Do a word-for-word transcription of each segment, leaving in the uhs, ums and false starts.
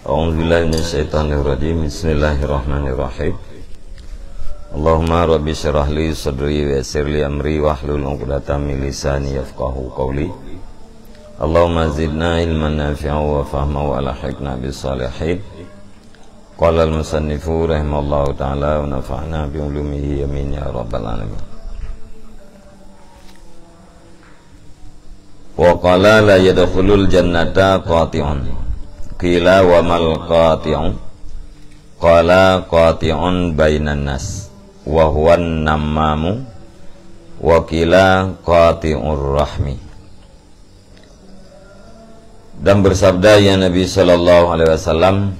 A'udzubillahi minasyaitonirrajim. Bismillahirrahmanirrahim. Allahumma rabbi syrah li sadri wa yassir li amri wahlul 'uqdatam min lisani yafqahu qawli. Allahumma zidna ilman nafi'a wa fahma wa alhiqna bis salihin. Qala al-musannifu rahimallahu ta'ala wa nafa'na bi ulumihi, amin ya rabbal alamin. Wa qala la yadkhulul jannata qati'un. Qila wa mal qati'u? Qala qati'un bainan nas, wa huwan nammamu, wa qila qati'ur rahmi. Dan bersabda ya Nabi sallallahu alaihi wasallam,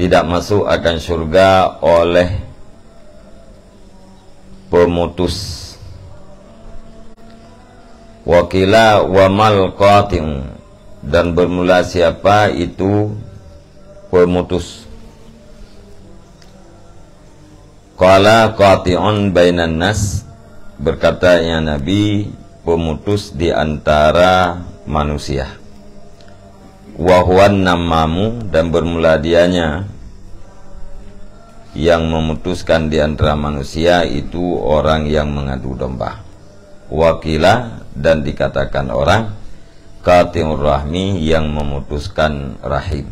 tidak masuk akan syurga oleh pemutus. Wa qila wa mal qati'u, dan bermula siapa itu pemutus. Qala qati'un bainan nas, berkata ya Nabi, pemutus di antara manusia. Wa huwan nammamu, dan bermula dianya yang memutuskan di antara manusia itu orang yang mengadu domba. Wa qila, dan dikatakan orang, qati'ur rahmi, yang memutuskan rahim.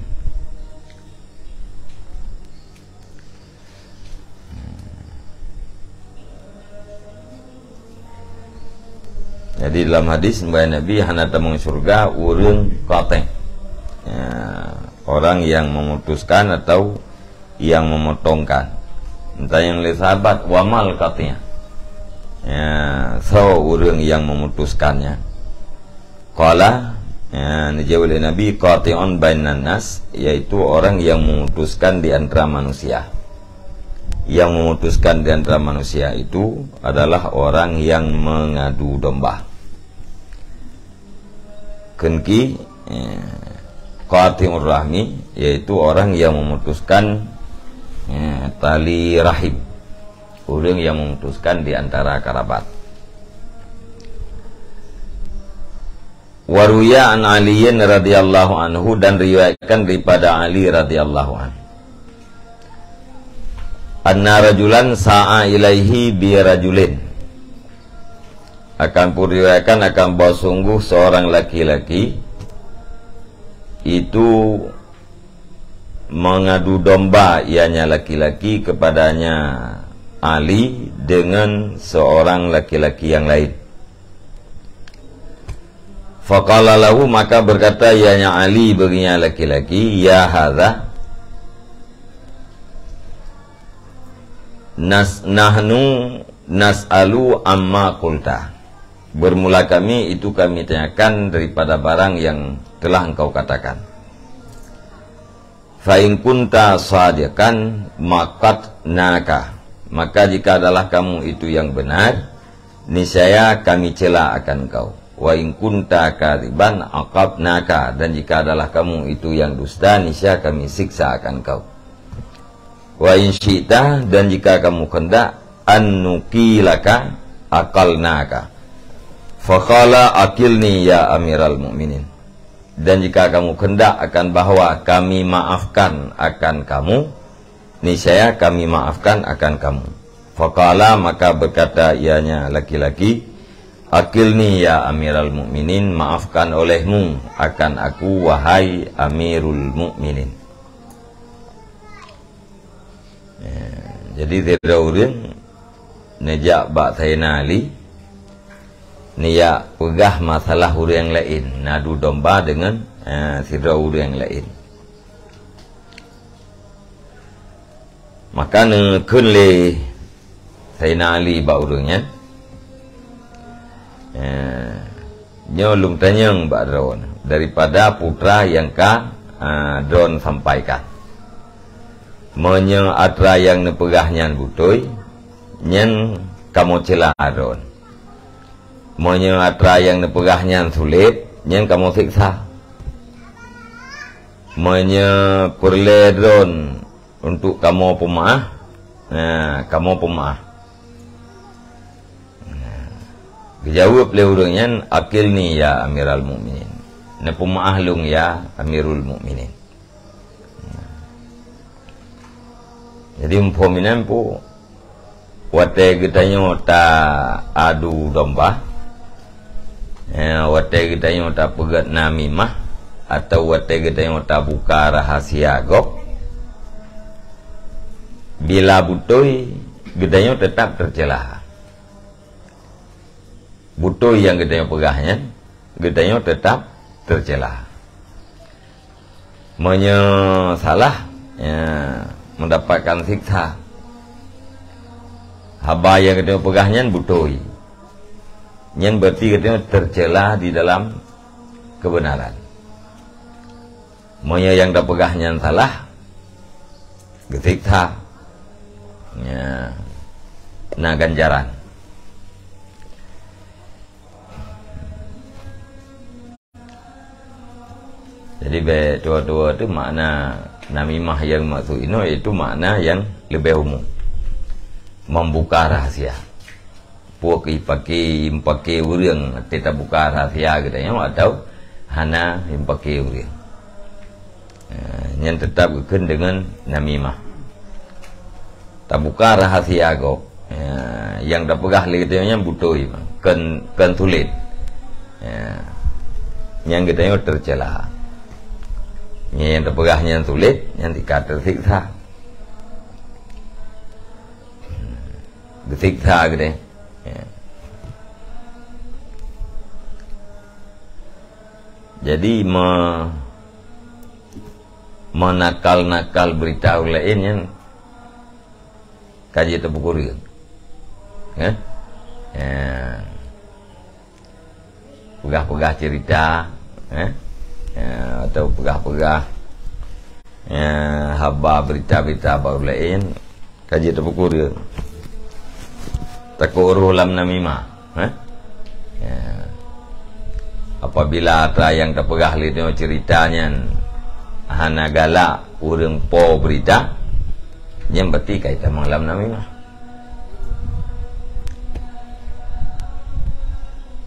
Jadi dalam hadis, bahwa Nabi hana tamong syurga ureuëng qati'. Ya, orang yang memutuskan atau yang memotongkan. Entah yang oleh sahabat, wa mal qati'. Ya, so ureuëng yang memutuskannya. Qala, ya, dijawab oleh Nabi, qati'un bainan nas, yaitu orang yang memutuskan di antara manusia. Yang memutuskan di antara manusia itu adalah orang yang mengadu domba. Kenki, eh, qati'ur rahmi, yaitu orang yang memutuskan, eh, tali rahim. Ureuëng yang memutuskan di antara karabat. Wa ruya an Aliyin radhiyallahu anhu, dan riwayatkan daripada Ali radhiyallahu anhu. Anna rajulan sa'a ilaihi bi rajulin. Akan puriwayatkan akan bahwa sungguh seorang laki-laki itu mengadu domba ianya laki-laki kepadanya Ali dengan seorang laki-laki yang lain. Faqala lahu, maka berkata ianya Ali baginya laki-laki, "Ya hadza, nas-, nahnu nas'alu amma qulta." Bermula kami itu kami tanyakan daripada barang yang telah engkau katakan. Fa in kunta shadiqan maqatnaka, maka jika adalah kamu itu yang benar, niscaya kami cela akan kau. Wa in kunta kadziban aqabnaka, dan jika adalah kamu itu yang dusta, niscaya kami siksa akan kau. Wa in syi'ta, dan jika kamu kehendak, an nuqilaka aqalnaka. Faqala aqilni ya amiral mu'minin. Dan jika kamu kehendak akan bahwa kami maafkan akan kamu, niscaya kami maafkan akan kamu. Faqala, maka berkata ianya laki-laki, "Aqilni ya amiral mu'minin, maafkan olehmu akan aku, wahai amirul mu'minin." Eh, jadi, sidroe ureuëng neujak bak Saidina Ali, neujak peugah masalah ureuëng laén, nadu domba deungon, eh, sidroe ureuëng laén. Maka neukheun lé Saidina Ali bak ureuëng nyan, "Eh, nyoe lôn tanyong bak droe daripada putra nyang ka, ah, droe sampaikan. Meunyoe atra nyang neupeugah nyan beutôi, nyan kamoe cela droe. Meunyoe atra nyang neupeugah nyan sulet, nyan kamoe siksa. Meunyoe peureulée droe untuk kamoe peumaáh, nah, kamoe peumaáh." Nah, geujaweueb lé ureuëng nyan, "Aqilni ya amiral mu'minin." Neupeumeu'ah lôn ya amirul mu'minin. Jadi, muphom inan peue? Watée geutanyoe ta adu domba, eh, watée geutanyoe tapeugét namimah, atawa watée geutanyoe tabuka rahasia gob, bila beutôi, geutanyoe teutap teucela. Beutôi nyang geutanyoe peugah nyan, geutanyoe teutap teucela. Meunyoe salah, ya, mendapatkan siksa. Haba nyang geutanyoe peugah nyan beutôi. Nyan berarti geutanyoe teucela di dalam keubeunaran. Meunyoe nyang tapeugah nyan salah, geusiksa. Ya, na ganjaran. Jadi, bak dua-dua tu makna namimah nyang maksud inoe, yaitu makna nyang leubeh umum. Membuka rahasia. Peue keuh pake, pake ureuëng, teutabuka rahasia geutanyoe atau hana pake ureuëng. Eh, nyan teutap geukheun deungon namimah. Tabuka rahasia gob. Eh, nyang tapeugah lé geutanyoe nyan beutôi, kon, kon sulet. Eh, nyan geutanyoe teucela. Nyang tapeugah nyan sulet, nyan tika teusiksa. Geusiksa geude. Ya. Jadi, me-, meunakal-nakal beurita ureuëng laén nyan ka jeuet teupeukureueng. Ya? Ya. Peugah-peugah cerita, eh? Ya, atau peugah-peugah, ya, haba, berita-berita bak ureuëng laén, ka jeuet teupeukureueng. Takot roh lam namimah, eh? Ya. Apabila atra nyang tapeugah lé nyoe cerita nyan hana galak ureuëng po berita, nyan berarti ka itamong lam namimah.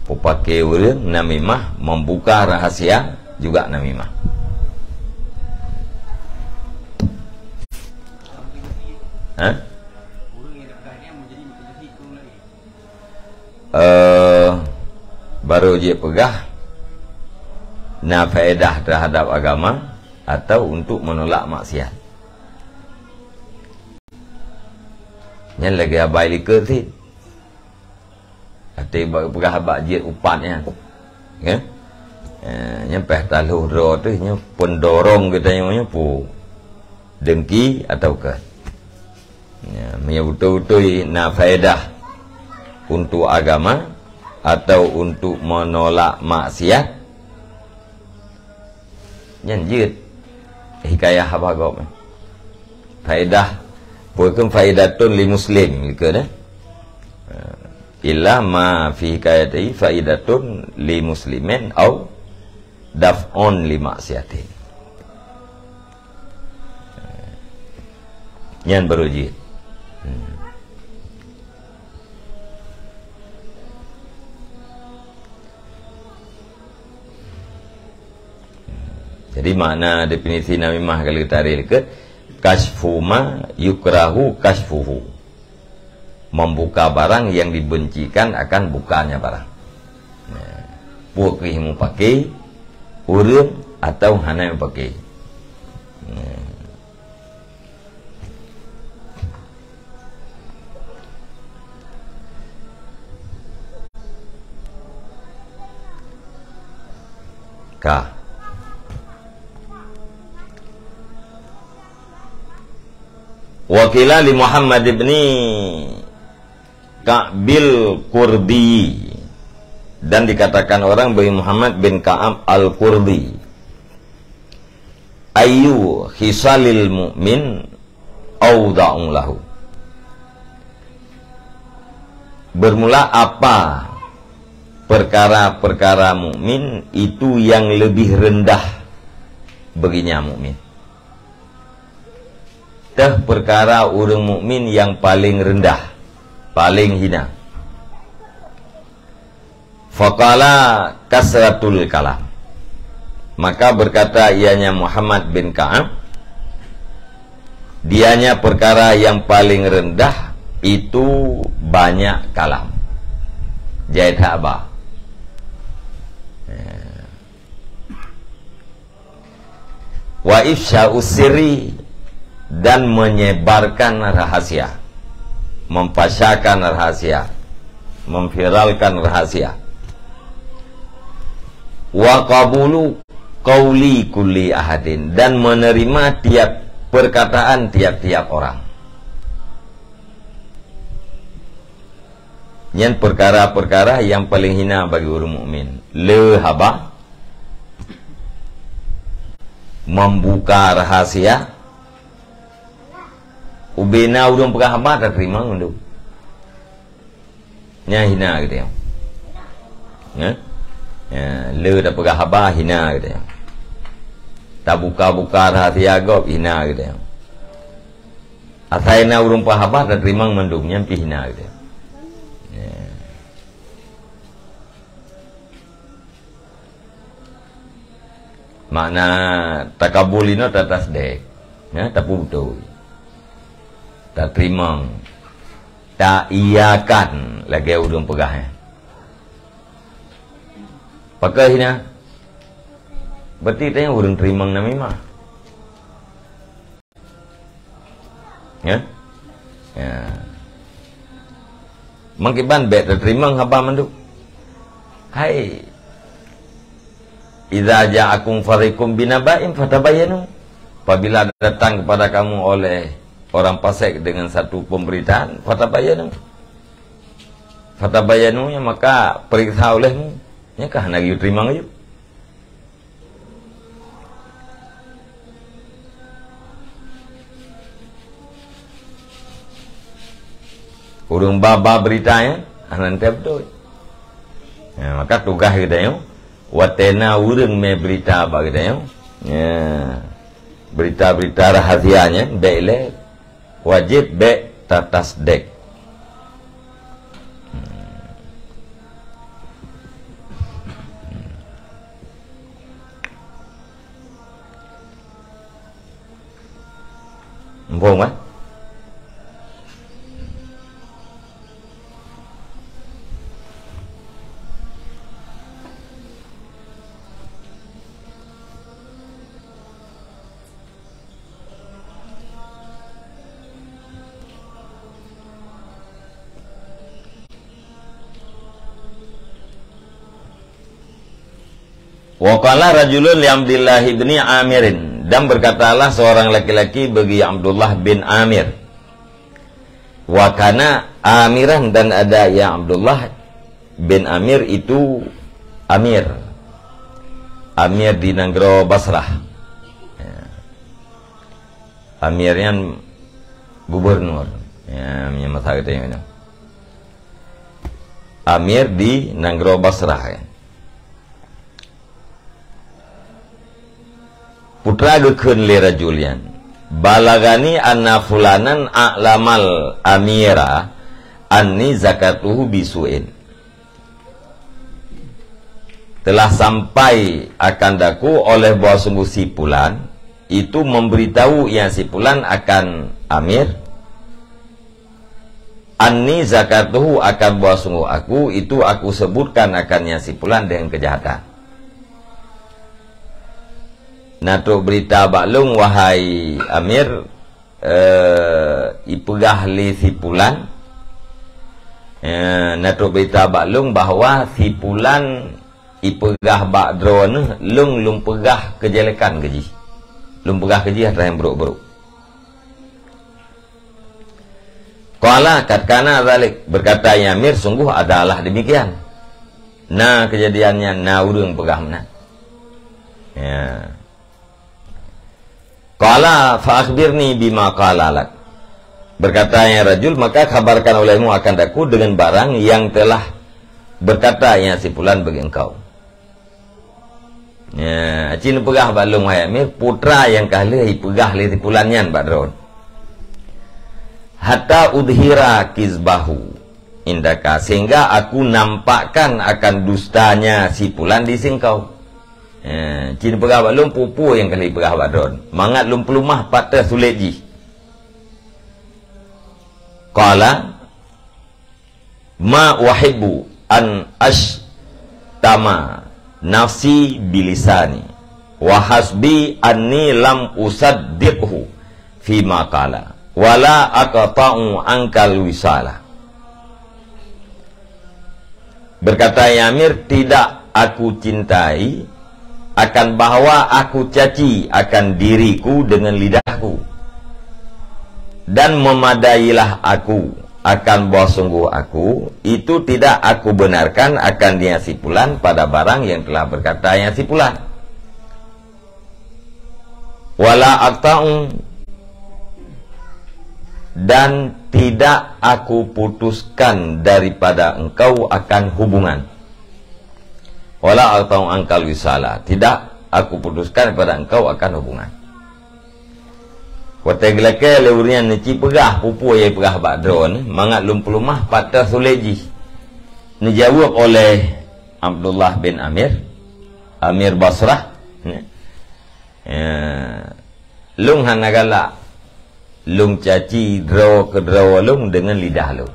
Peupake ureuëng namimah, membuka rahasia juga namimah. Hah? Eh, baru jeuet peugah na faedah terhadap agama atau untuk menolak maksiat. Nyan lagée abai likot cit. Até bak peugah bak jeuet upat nyan. Ya? Eh, nyan peh taloh droe teuh nyan pendorong geutanyoe nyoe peue? Dengki atau kön? Ya, meunyoe beutôi-beutôi na faedah untuk agama atau untuk menolak maksiat, nyan jeuet hikayah haba gob. Faedah, peue kheun faedatun li muslim, likot, eh? Illa ma fi hikayatihi faidatun li muslimin au daf'un li maksiatin. Nyan baru jeuet. Hmm. Jadi, makna definisi namimah kalau kita tarik ke, kasyfu ma yukrahu kasyfuhu. Membuka barang yang dibencikan akan bukanya barang. Nah, peue keuh mupake ureuëng atau hana mupake. Nah. Ka. Wa qila li Muhammad ibni Ka'bil Qurdi, dan dikatakan orang bagi Muhammad bin Ka'ab Al-Qurdi, "Ayyu khisalil mu'min auda'u lahu?" Bermula apa perkara-perkara mukmin itu yang lebih rendah baginya mukmin? Teuh perkara ureuëng mukmin nyang paleng reundah, paleng hina. Faqala kasratul kalam. Maka berkata ianya Muhammad bin Ka'ab, Dianya perkara yang paling rendah itu banyak kalam. Jai that haba. Ya. Wa ifsya'us sirri, dan menyebarkan rahasia, memfasyakan rahasia, memviralkan rahasia. Wa qabulu qauli kulli ahadin, dan menerima tiap perkataan tiap-tiap orang. Nyan perkara-perkara yang paling hina bagi ureuëng mukmin. Le haba, membuka rahasia, ubena ureuëng peugah haba tateurimong mandum. Nyan hina geutanyoe. Ya? Ya, le tapeugah haba hina geutanyoe. Tabuka-buka rahasia gob hina geutanyoe. Asai na ureuëng peugah haba tateurimong mandum, nyan pih hina geutanyoe. Ya. Makna takabul inoe tatasdek, ya, tapeubutôi, tateurimong, taiyakan lagée ureuëng peugah, ya. Pakon hina? Berarti tanyoe ureuëng teurimong namimah. Ya? Ya. Mangkiban bék tateurimong haba mandum. Hai, idza ja'akum fariqum binaba'in fatabayyanu. Apabila datang kepada kamu oleh orang fasik dengan satu pemberitaan, fatabayyanu. Fatabayyanu, ya, maka periksa olehmu. Nyan ka hana geuyue teurimong laju. Ureuëng ba-ba beurita nyan hana teuntée beutôi. Nah, maka tugaih geutanyoe, watée na ureuëng mé beurita bak geutanyoe, ya, beurita-beurita rahasia nyan bék ilée. Wajéb bék tatasdek. Muphom, kan? Wa qala rajulun li Abdillah ibni Amirin, dan berkatalah seorang laki-laki bagi Abdullah bin Amir. Wa kana amiran, dan ada ya Abdullah bin Amir itu amir. Amir di nanggroe Basrah. Ya. Amir nyan gubernur. Ya, meunyoe masa geutanyoe nyoe. Amir di nanggroe Basrah, ya. Putra geukheun lé rajul nyan, "Balagani anna fulanan a'lamal amira anni zakatuhu bisu'in." Telah sampai akan daku oleh bahwa sungguh si pulan itu memberitahu yang si pulan akan amir, anni zakatuhu, akan bahwa sungguh aku itu aku sebutkan akan yang si pulan dengan kejahatan. Na trok beurita bak lôn, wahai amir, eh, ipeugah lé si pulan, eh, na trok beurita bak lôn bahwa si pulan ipeugah bak droeneuh, lôn, lôn peugah keujelekan keu jih. Lôn peugah keu jih hal nyang brok-brok. Qala, "Qad kana dzalik," berkata ya amir, "Sungguh adalah demikian." Na keujadian nyan, na ureuëng peugah meunan. Ya. Qala, "Fa akhbirni bima qala lak." Berkata ya rajul, "Maka khabarkan olehmu akan aku dengan barang yang telah berkata ya si pulan bagi engkau." Ya, cit neupeugah bak lôn, wahai amir, putra nyang ka lheueh ipeugah lé si pulan nyan bak droen. "Hatta udhira kizbahu indaka," sehingga aku nampakkan akan dustanya si pulan di singkau. Eh, cit neupeugah bak lôn peue-peue nyang ka lheueh ipeugah bak droen, mangat lôn peuleumah pat teuh sulet jih. Qala, "Ma uhibbu an ashtama nafsi bilisani, wa hasbi anni lam usaddiqhu fima qala, wa la aqta'u ankal wisala." Berkata Ya'mir, "Tidak aku cintai akan bahwa aku caci akan diriku dengan lidahku, dan memadailah aku akan bahwa sungguh aku itu tidak aku benarkan akan dia si pulan pada barang yang telah berkata yang si pulan." "Wala aqta'u, dan tidak aku putuskan daripada engkau akan hubungan." "Wala aqta'u ankal wisala, tidak aku putuskan daripada engkau akan hubungan." Watée geulakée lé ureuëng nyan neuci peugah peue-peue nyang peugah bak droeneuh, mangat lôn peuleumah pat teuh sulet jih. Neujaweueb oleh Abdullah bin Amir, Amir Basrah, ya. Ya, lôn hana galak. Lôn caci droe keudroe lôn deungon lidah lôn.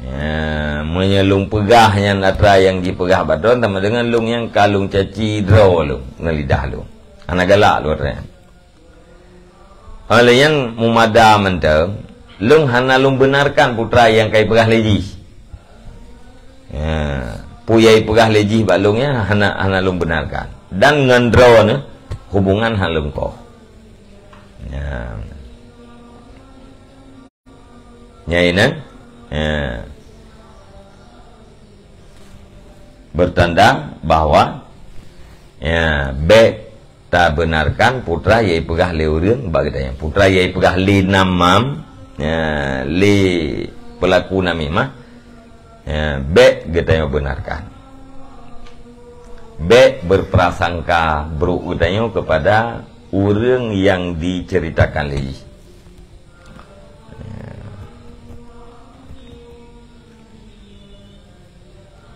Ya, meunyoe lôn peugah nyan atra nyang jipeugah bak droe, sama deungon lôn nyang ka lôn caci droe lôn ngon lidah lôn. Hana galak lôn atra nyan. Óh lheueh nyan meumada mantong, lôn hana lôn benarkan peue atra nyang ka ipeugah lé jih. Ya, peue nyang ipeugah lé jih bak lôn nyan hana, hana lôn benarkan. Dan ngon droeneuh hubungan hana lôn koh. Ya. Nyan inan, ya, bertanda bahwa, ya, bék tabenarkan peue atra nyang ipeugah lé ureuëng bak geutanyoe. Peue atra nyang ipeugah lé namam, ya, lé pelaku namimah, ya, bék geutanyoe benarkan. Bék berprasangka buruk geutanyoe kepada ureuëng nyang diceritakan lé jih.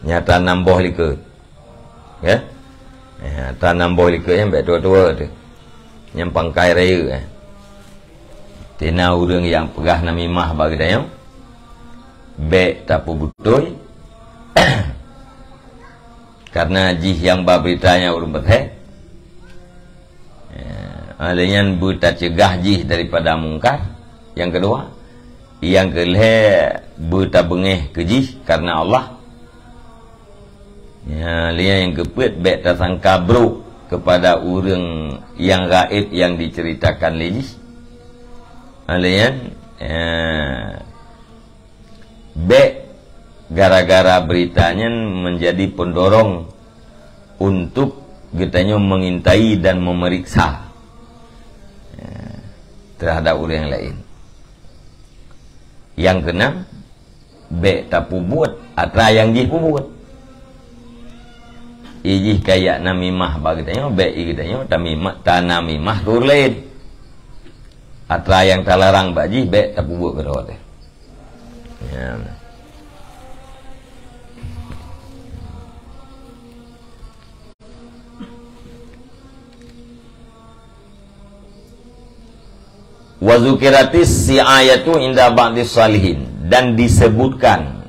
Ya. Nyata nam boh likot. Ya? Ya, atra nam boh likot nyan bék tuwoe-tuwoe teuh. Nyang pangkai rayeuk, eh. Tina ureuëng nyang peugah namimah bak geutanyoe, bék tapeubeutôi, karena jih nyang ba beurita nyan ureuëng peuthée. Ya, lé nyan beutacegah jih daripada mungkar. Nyang keudua, nyang keulhée beutabeungéh keu jih karena Allah. Ya, lé nyan nyang keupeuet, bék tasangka brok keupada ureuëng nyang gaéb nyang diceuritakan lé jih. Lé nyan, ya, bék gara-gara beurita nyan meunjadi peundorong untuk geutanyoe meungintai dan meumeuriksa, ya, teuhadap ureuëng laén. Nyang keunam, bék tapeubuet atra nyang jih peubuet. Ijih kajak namimah bak geutanyoe, bék i geutanyoe tamimah, tanamimah keu ureuëng laén. Atra nyang talarang bak jih bék tapeubuet keudroe teuh. Ya. Wa dzukiratis si'ayatu inda ba'dis shalihin, dan disebutkan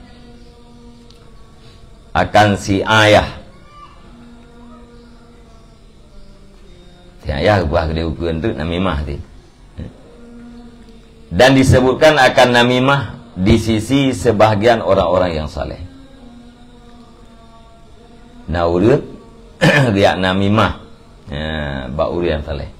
akan si'ayah. Si'ayah bah geude ukeue teuk namimah teuh. Dan disebutkan akan namimah di sisi sebahagian orang-orang yang saleh. Na ureuëng geujak namimah, ya, bak ureuëng nyang saleh.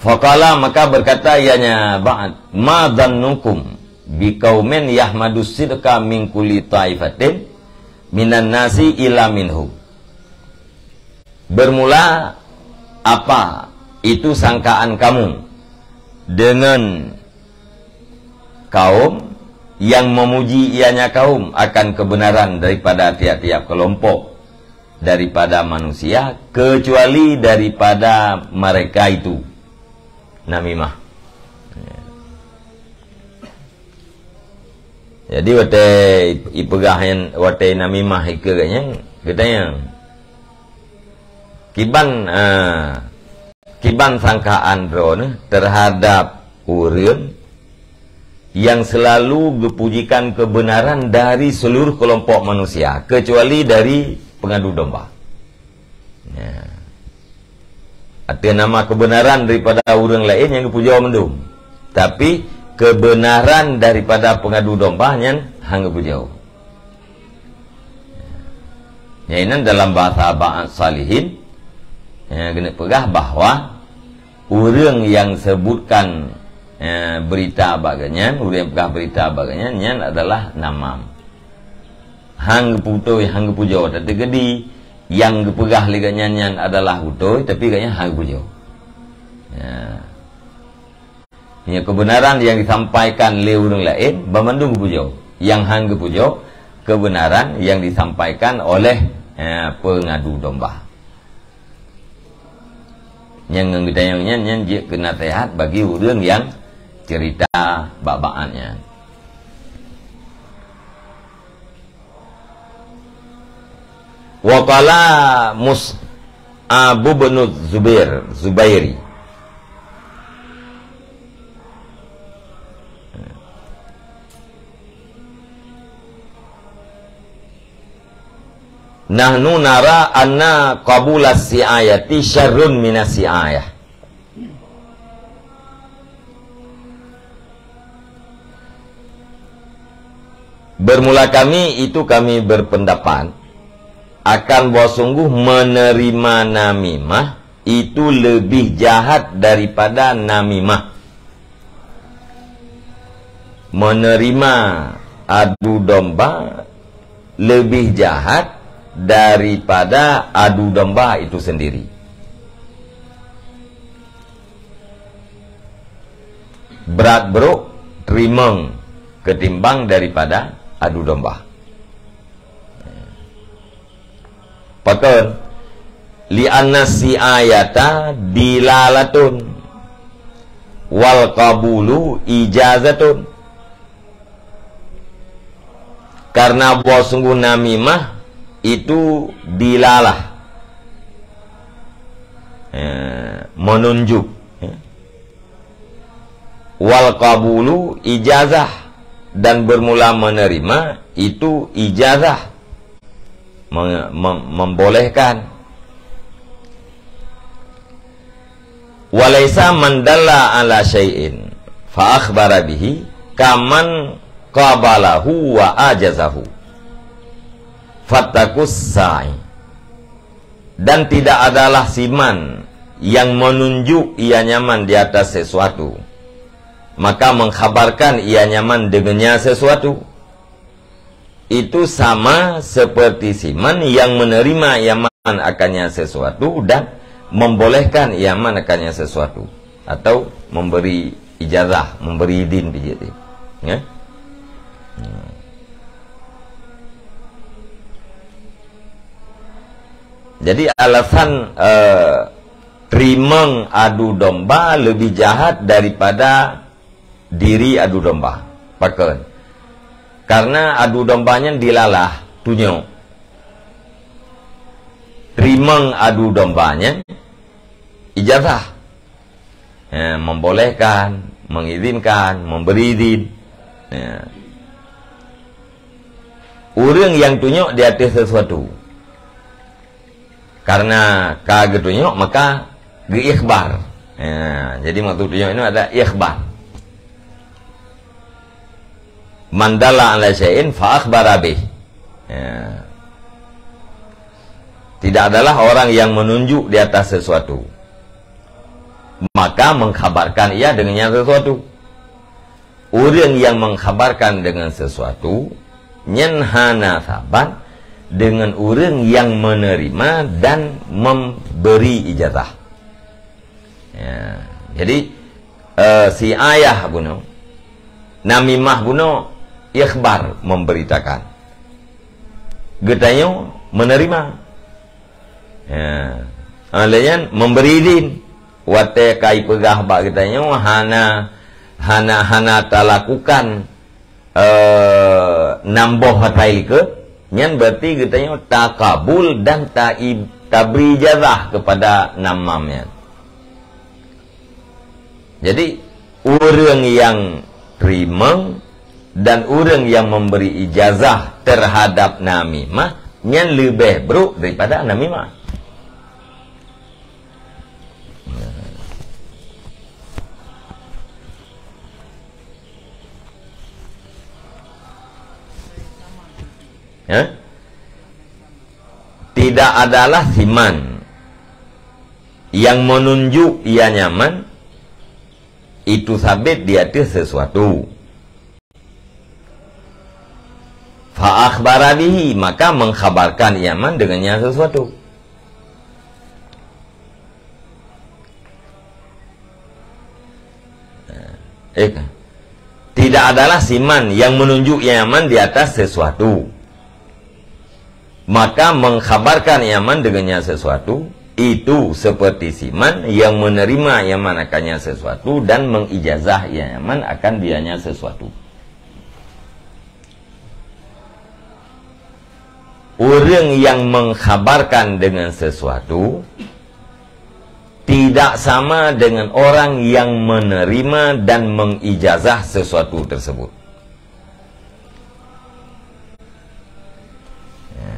Faqala, maka berkata ianya ba'd, "Ma dhannukum biqaumin yahmadus sidqa min kulli ta'ifatin minan nasi illa minhum?" Bermula apa itu sangkaan kamu dengan kaum yang memuji ianya kaum akan kebenaran daripada tiap-tiap kelompok daripada manusia, kecuali daripada mereka itu? Namimah. Jadi, watée ipeugah nyan, watée namimah ikeue geuh nyan, geutanyong, "Kiban, ah, Kiban sangkaan droeneuh terhadap ureuëng yang selalu geupujikan kebenaran dari seluruh kelompok manusia, kecuali dari pengadu domba. Ya. Ateueh nama kebenaran daripada ureuëng laén nyang geupujoe mandum. Tapi kebenaran daripada pengadu domba nyan hana geupujoe. Nyang inan dalam bahasa ba'at salihin, ya, geuneuk peugah bahwa ureuëng yang sebutkan, ya, berita bak geuhnyan, ureuëng yang peugah berita bak geuhnyan, nyan adalah namam. Hana geupujoe, hana geupujoe, teukeudi nyang geupeugah lé geuhnyan nyan adalah beutôi, tapi geuhnyan hana geupujoe. Ya. Nyoe kebenaran yang disampaikan lé ureuëng laén, banmandum geupujoe. Yang hana geupujoe, kebenaran yang disampaikan oleh, eh, pengadu domba. Nyang ngon geutanyoe nyan, nyan jeuet keu naseuhat bagi ureuëng yang cerita bak-bak nyan. Wa qala Mus'ab bin Zubair, Zubairi. Nahnu nara anna qabula si'ayati syarrun minas si'ayah. Bermula kami itu kami berpendapat akan bahwa sungguh menerima namimah itu lebih jahat daripada namimah. Menerima adu domba lebih jahat daripada adu domba itu sendiri. Brat brok teurimong ketimbang daripada adu domba. Pakon? Li anna si'ayata dilalatun wal qabulu ijazatun. Karena bahwa sungguh namimah itu dilalah, eh, menunjuk, eh. Wal qabulu ijazah, dan bermula menerima itu ijazah, me-, mem-, membolehkan. Walaisa man dalla ala syai'in fa akhbara bihi kaman qabalahu wa ajazahu. Fattakus sa'i. Dan tidak adalah siman yang menunjuk ia nyaman di atas sesuatu, maka mengkhabarkan ia nyaman dengannya sesuatu. Itu sama seperti siman yang menerima iaman akannya sesuatu dan membolehkan iaman akannya sesuatu, atau memberi ijazah, memberi izin bijih. Ya. Hmm. Jadi alasan, eh, teurimong adu domba lebih jahat daripada diri adu domba. Pakon? Karena adu domba nyan dilalah, tunyok. Teurimong adu domba nyan ijazah. Ya, membolehkan, mengizinkan, memberi izin. Ya. Ureuëng nyang tunyok di ateueh sesuatu. Karena ka geutunyok, maka geuikhbar. Ya, jadi maksud tunyok ini ada ikhbar. Man dalla ala syai'in fa akhbara bih. Ya. Tidak adalah orang yang menunjuk di atas sesuatu, maka mengkhabarkan ia dengannya sesuatu. Ureuëng yang mengkhabarkan dengan sesuatu, nyan hana saban dengan ureuëng yang menerima dan memberi ijazah. Ya, jadi, eh, si'ayah bunoe, namimah bunoe, ikhbar, memberitakan. Geutanyoe menerima. Ya. Ah, lé nyan memberi izin. Watée ka ipeugah bak geutanyoe hana, hana, hana talakukan, eh, nam boh asai likot, nyan berarti geutanyoe takabul dan taib-, tabri ijazah kepada namam nyan. Jadi, ureuëng nyang teurimong dan ureuëng nyang memberi ijazah terhadap namimah, nyan leubeh brok daripada namimah. Ya? Tidak adalah siman yang menunjuk ia nyaman, itu sabit di atas sesuatu. Fa akhbara bihi, maka mengkhabarkan ia nyaman dengannya sesuatu. Eh, tidak adalah siman yang menunjuk ia nyaman di atas sesuatu. Maka mengkhabarkan ia nyaman dengannya sesuatu, itu seperti siman yang menerima ia nyaman akannya sesuatu dan mengijazah ia nyaman akan dianya sesuatu. Ureuëng nyang mengkhabarkan dengan sesuatu tidak sama dengan orang yang menerima dan mengijazah sesuatu tersebut. Ya,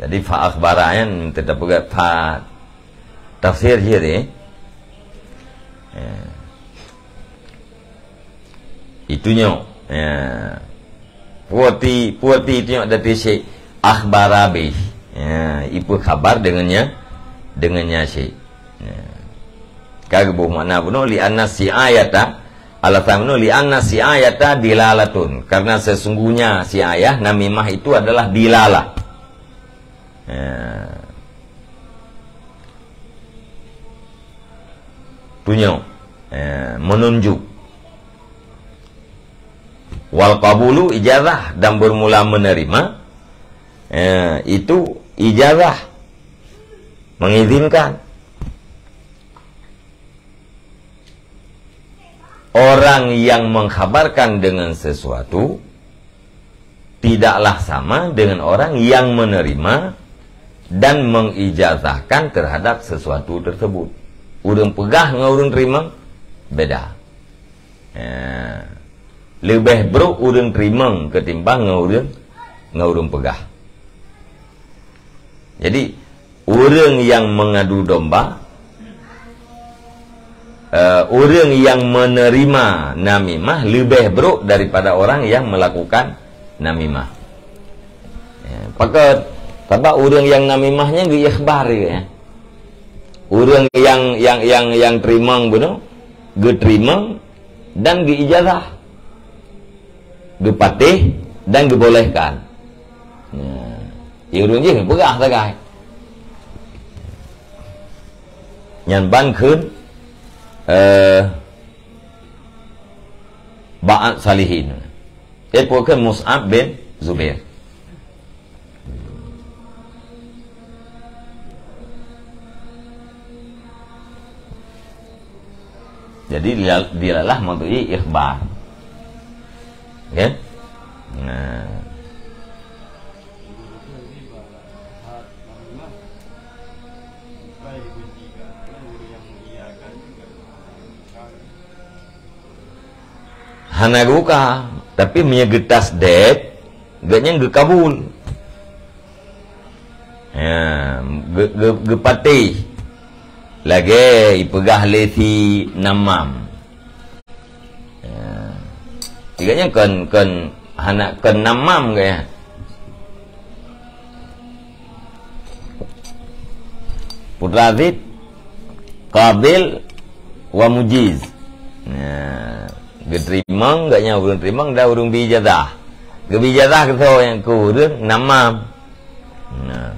jadi fa akhbara nyan teupeugah fa tafsir jih tadi. Ya. Itu nyoe. Ya. Puati, puati itu nyoe dari syekh akhbara bih. Ya, ipeukhabar dengannya, dengannya syekh. Ya. Ka geuboh makna bunoe, li anna si'ayata, alasan bunoe, li anna si'ayata dilalatun. Karena sesungguhnya si'ayah namimah itu adalah dilalah. Ya. Tunjuk. Ya, menunjuk. Wal qabulu ijazah, dan bermula menerima, ya, itu ijazah, mengizinkan. Orang yang mengkhabarkan dengan sesuatu tidaklah sama dengan orang yang menerima dan mengijazahkan terhadap sesuatu tersebut. Ureuëng peugah ngon ureuëng teurimong beda. Eh, leubeh brok ureuëng teurimong ketimbang ngon ureuëng, ngon ureuëng peugah. Jadi, ureuëng nyang mengadu domba, eh, ureuëng nyang menerima namimah leubeh brok daripada orang yang melakukan namimah. Ya, pakon? Sabab ureuëng nyang namimah nyan geuikhbar, ya. Ureuëng nyang, nyang, nyang, nyang teurimong bunoe, geuteurimong dan geuijazah, geupatéh dan geubolehkan. Nah, ureuëng jih peugah sagai. Nyan ban kheun, eh, ba'at salihin. Eh, peue kheun Mus'ab bin Zubair. Jadi, dia, dilalah maksudnya ikhbar. Ya? Nah. Hana geuka, tapi meunyoe geutasdid, gobnyan geukabul. Ya, geu-, geu-, geupatéh. Lagée ipeugah lé si Namam. Ya. Gobnyan kon, kon hana kon Namam gobnyan. Putra Aziz, Qabil wa Mujiz. Nah, geuteurimong, gobnyan ureuëng teurimong dan ureuëng bi ijazah. Geubi ijazah keu soe nyang keu ureuëng Namam. Nah.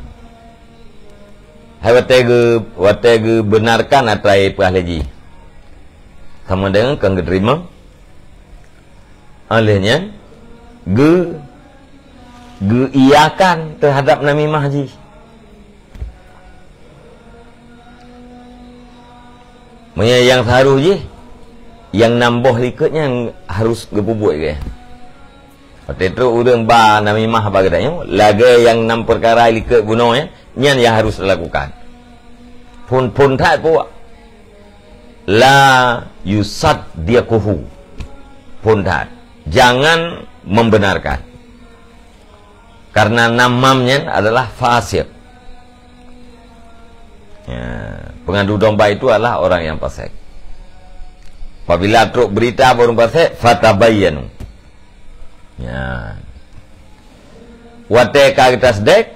Hai watée geu-, watée geubenarkan atra ipeugah lé jih. Sama dengan kon geuteurimong. Óh lheueh nyan, geu-, geuiyakan teuhadab namimah jih. Meunyoe nyang seuharôh jih, nyang nam boh likot nyan harôh geupeubuet geuh. Watée trok ureuëng ba namimah bak geutanyoe, lagée nyang nam peukara likot bunoe nyan, nyan nyang harôh lakukan. Phon-phon that puak. La yusaddiquhu. Phon that. Jangan membenarkan. Karena namam nyan adalah fasik. Ya, pengadu domba itu adalah orang yang fasik. Apabila trok berita bak ureuëng fasik, fatabayyanu. Ya. Watée ka geutasdek,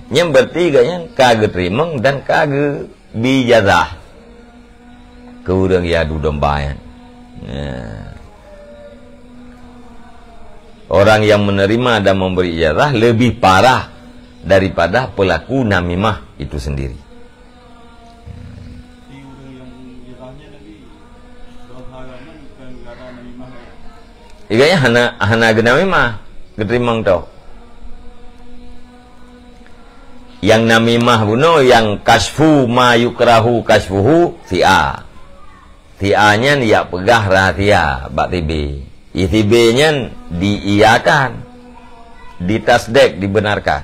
nyan berarti gobnyan ka geuteurimong dan ka geubi ijazah keu ureuëng nyang adu domba nyan. Ya. Orang yang menerima dan memberi ijazah lebih parah daripada pelaku namimah itu sendiri. Jadi, ureuëng nyang ijazah nyan Nabi, dosa agama bukan gara namimah, ya? Gobnyan hana, hana geunamimah, geuteurimong tok. Nyang namimah bunoe, nyang kasyfu ma yukrahu kasyfuhu, si A. Si A nyan jak peugah rahasia bak si B. Ih, si B nyan diiyakan, ditasdek, dibenarkan.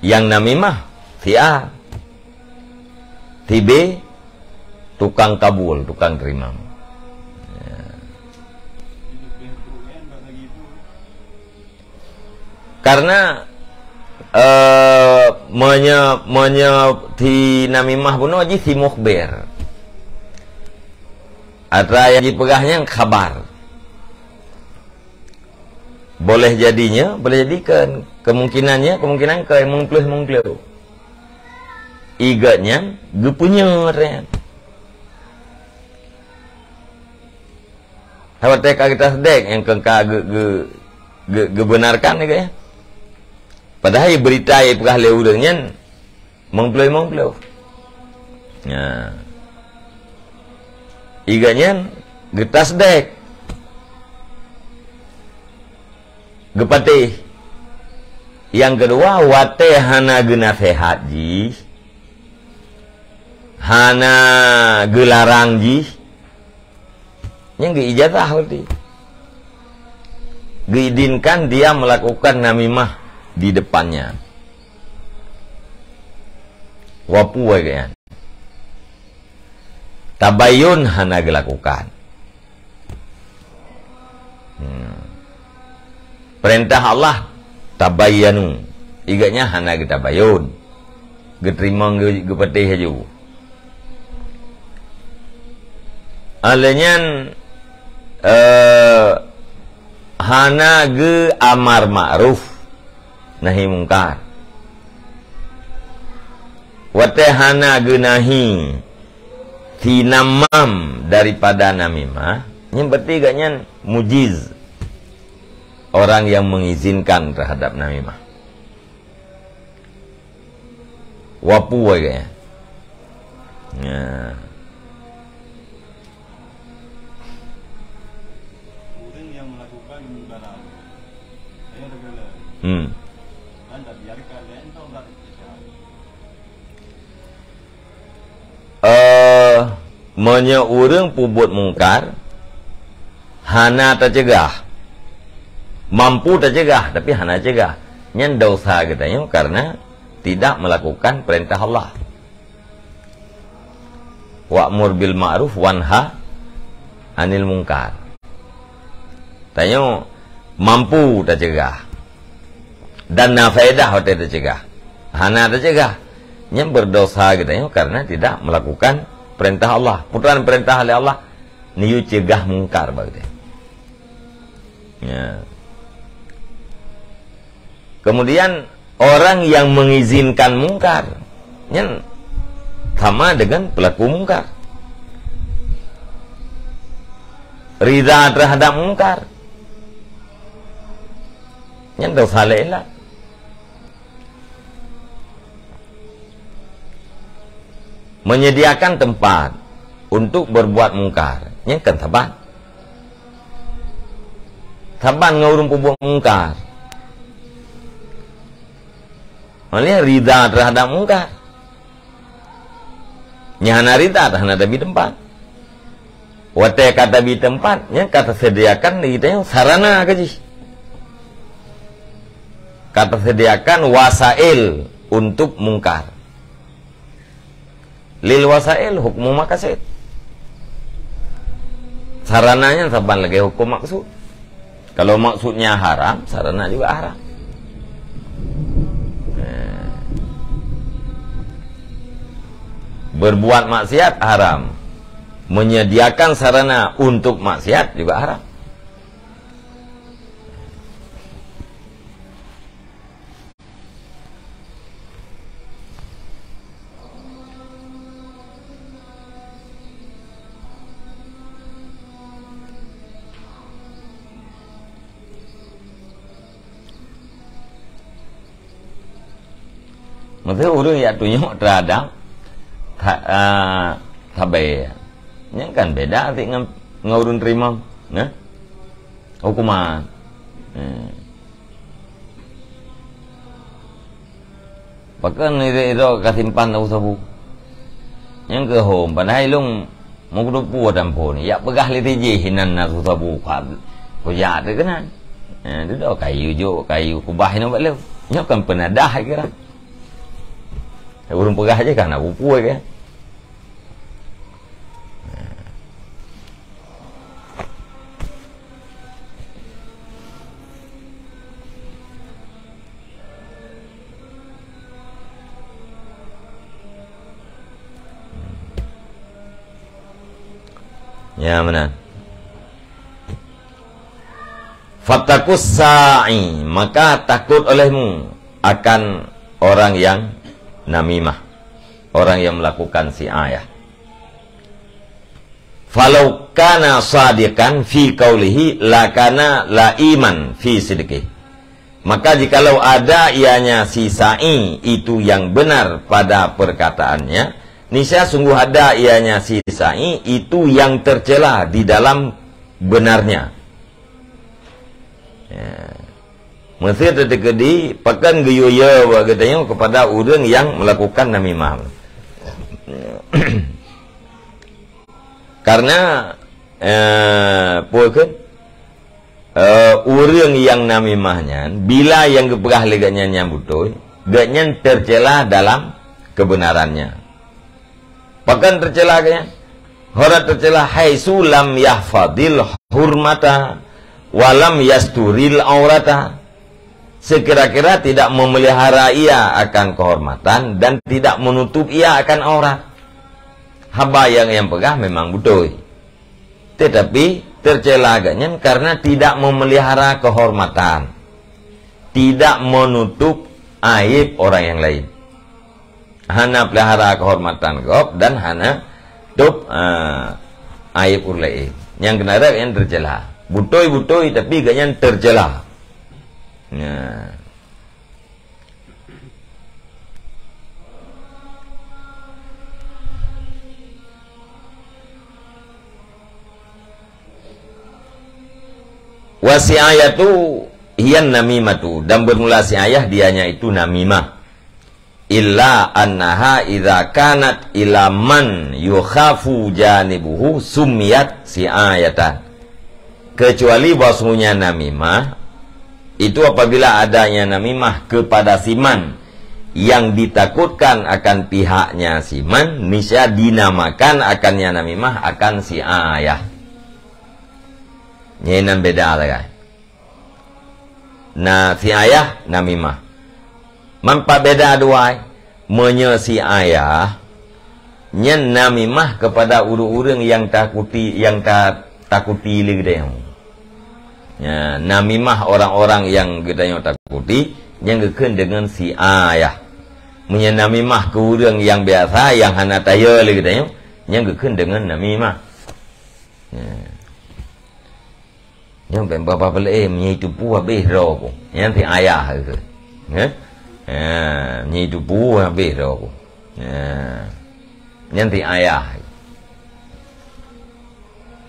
Nyang namimah, si A. Si B, tukang kabul, tukang teurimong. Ya. Karena, eh, meunyoe, meunyoe si namimah bunoe jih si mukhbir. Atra nyang jipeugah nyan khabar. Boleh jadinya, boleh jadi ke-, kemungkinannya, kemungkinan ke mengkleuh-mengkleuh. Igat nyan geupeunyeut nyan. Watée ka geutasdek nyang keu ka geu-, geu-, geu-, geubenarkan juga, ya. Padahai berita nyang peugah lé ureuëng nyan mengkleuh-mengkleuh. Nah. Igat nyan geutasdek. Geupatéh. Nyang keudua, watée hana geunaseuhat jih, hana geularang jih, nyan geuijazah berarti. Geuizinkan dia melakukan namimah di depannya. Wapu geuh nyan. Tabayun hana geulakukan. Hmm. Peurintah Allah, tabayyanu. Igat nyan hana geutabayun. Geuteurimong geu-, geupatéh laju. Alèh nyan, eh, hana geu amar ma'ruf nahi mungkar. Watèe hana geunahi si namam daripada namimah, nyan berarti gobnyan mujiz, orang yang mengizinkan terhadap namimah. Wapu gobnyan. Nah. Ureueng nyang melakukan mungkaran, hanya teugeuleueng, hmm, dan tabiarkan lé, entah ulah teucegah. Eh, meunyoe ureueng peubuet mungkar, hana tacegah, mampu tacegah, tapi hana cegah, nyan desya geutanyoe karena tidak melakukan perintah Allah. Wa'mur bil ma'ruf wanha 'anil munkar. Tanyoe mampu tacegah dan na faedah watèe tacegah. Hana tacegah, nyan berdosa geutanyoe karena tidak melakukan perintah Allah. Peue treuk perintah lé Allah, neuyue cegah mungkar bak geutanyoe. Ya. Kemudian, orang yang mengizinkan mungkar, nyan sama dengan pelaku mungkar. Ridha terhadap mungkar, nyan desya lé ilat. Menyediakan tempat untuk berbuat mungkar, nyan kan saban. Saban ngon ureueng peubuet mungkar. Malah ridha terhadap mungkar. Nyan hana ridha, hana tabi tempat. Watèe ka tabi tempat, nyan ka teuseudiakan lé geutanyoe sarana keu jih. Ka teuseudiakan wasail untuk mungkar. Lil wasail hukmu maqasid. Sarana nyan saban lagèe hukum maksud. Kalau maksudnya haram, sarana juga haram. Eh. Berbuat maksiat haram. Menyediakan sarana untuk maksiat juga haram. Maksud ureueng jak tunyok teuhadap tha-, ah, sabe. Nyan kan beda cit ngon, ngon ureueng teurimong, nah? Hukuman. Hmm. Pakon irek-irek ka simpan lam sabu? Nyang keu hom, padahai lôn meukeuduek puwoe tampon. Jak peugah lé tijih inan na sabu ka kujak teuh keunan. Eh, dudoe kayu jok, kayu kubah inoe bak lôn. Nyoe kan peunadah kira. Ureueng peugah jih kan na pupue ke. Ya, meunan. Fattaqus sa'i, maka takut olehmu akan orang yang namimah, orang yang melakukan si'ayah. Falau kana shadiqan fi qaulihi lakana la'iman fi sidqih. Maka jikalau ada ianya si sa'i itu yang benar pada perkataannya, niscaya sungguh ada ianya si sa'i itu yang tercela di dalam benarnya. Ya. Meusé teukeudi pakon geuyue bak geutanyoe kepada ureueng nyang melakukan namimah. Karena, eh, peue kheun? Eh, ureueng nyang namimah nyan, bila nyang geupeugah lé gobnyan nyan beutôi, gobnyan tercela dalam kebenarannya. Pakon tercela gobnyan? Horat tercela haitsu lam yahfadil hurmata wa lam yasturil aurata. Sekira-kira tidak memelihara ia akan kehormatan dan tidak menutup ia akan aurat. Haba nyang, nyang peugah memang beutôi. Tetapi tercela gobnyan karena tidak memelihara kehormatan, tidak menutup aib orang yang lain. Hana pelihara kehormatan gob dan hana tutup, ah, aib ureueng laén. Nyang keunan gobnyan tercela. Beutôi-beutôi tapi gobnyan tercela. Nah. Wa si'ayatu hiyan namimatu, dan bermula si'ayah dianya itu namimah. Illa annaha idza kanat ila man yukhafu janibuhu summiyat si'ayatan. Kecuali bahwasanya namimah itu apabila adanya namimah kepada si man yang ditakutkan akan pihaknya si man, niscaya dinamakan akannya namimah akan si'ayah. Nyan beda sagai. Na si'ayah, namimah. Man pat beda dua, meunyoe si'ayah, nyan namimah kepada ureueng-ureueng nyang takuti, nyang ta-, takuti lé geutanyoe. Ya, namimah orang-orang nyang geutanyoe takuti, nyan geukheun deungon si'ayah. Meunyoe namimah keu ureueng nyang biasa, nyang hana tayue lé geutanyoe, nyan geukheun deungon namimah. Ya. Nyoe bèk babah peuleueh, meunyoe teupeue habéh droe ku. Nyan si'ayah keuh. Nyan? Ha, meunyoe teupeue habéh droe ku. Ha. Nyan si'ayah.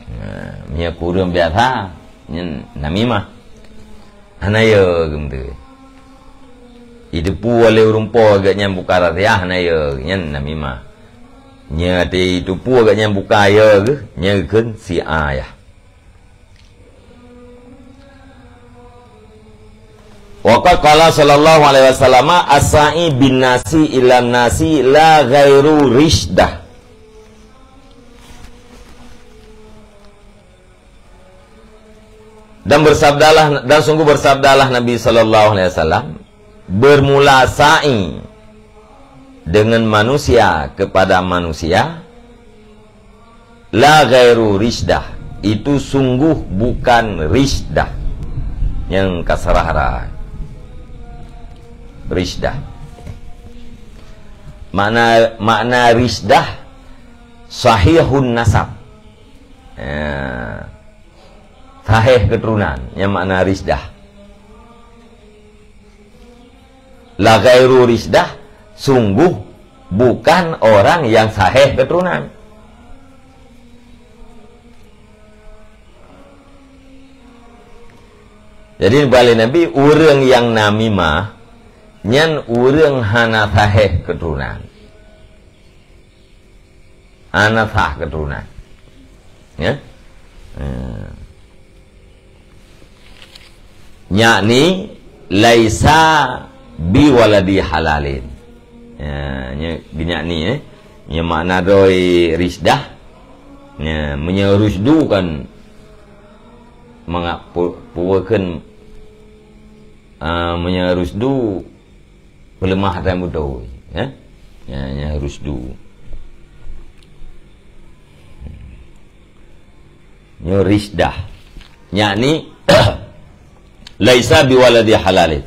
Ha, meunyoe keu ureueng biasa, nyan namimah. Hana yö geumeuteue. Iteupeue lé ureueng po geuh nyan buka rahsia, hana yö, nyan namimah. Nyoe teupeue geuh nyan buka yö geuh, nyan geukheun si'ayah. Wa qad qala sallallahu alaihi wasallam, "As-sa'i bin nasi ila nasi la ghairu risydah." Dan bersabdalah, dan sungguh bersabdalah Nabi sallallahu alaihi wasallam, bermula sa'i dengan manusia kepada manusia, la ghairu risdah, itu sungguh bukan risdah. Nyang kasrah ra. Risdah. Makna, makna risdah, sahihun nasab. Ya. Sahih keturunan, nyang makna risdah. La ghairu risdah, sungguh bukan orang yang sahih keturunan. Jadi, bak lé Nabi, ureuëng nyang namimah, nyan ureuëng hana sahih keturunan. Hana sah keturunan. Ya? Hmm. Yakni laisa biwaladi halalin. Ya, nya, geunyakni, eh. Nya makna doi risdah. Ya, meunyoe rusdu kan mangap pu-, puweukheun, ah, meunyoe rusdu peuleumah atra beutôi, ya. Ya, ya, rusdu. Nyoe risdah. Yakni, laisa biwaladi halalin.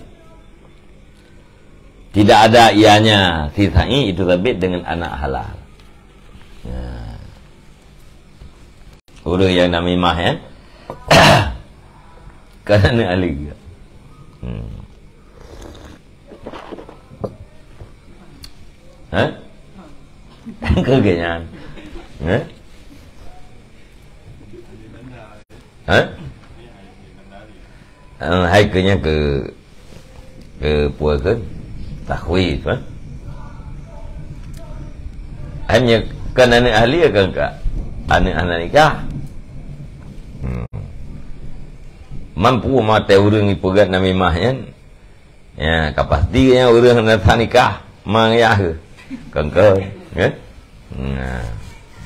Tidak ada ianya si sa'i itu sabit dengan anak halal. Ya. Ureuëng nyang namimah, ya. Kan aneuk ahli. Hmm. Ha? Keu geuh nyan. Ha? Ha? Eh, hai keu nyan keu, keu peue kheun? Takhwif, ha? Hai nyan kan aneuk ahli kan ka? Aneuk hana nikah. Hmm. Mampu maté ureuëng ipeugah namimah nyan. Ya, ka pasti nyan ureuëng hana sah nikah, ma yah. Kon-kon, ya? Nah,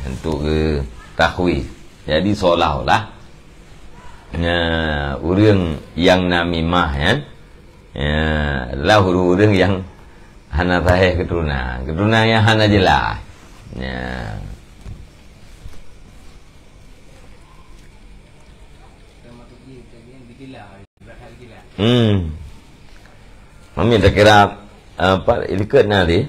untuk ke takhwif. Jadi seolah-olah, ya, ureuëng nyang namimah, ya, ya, lah ureuëng-ureuëng nyang hana sahih keturunan. Keturunan nyang hana jelas. Ya. Hmm. Mami takira, apa, likot na di?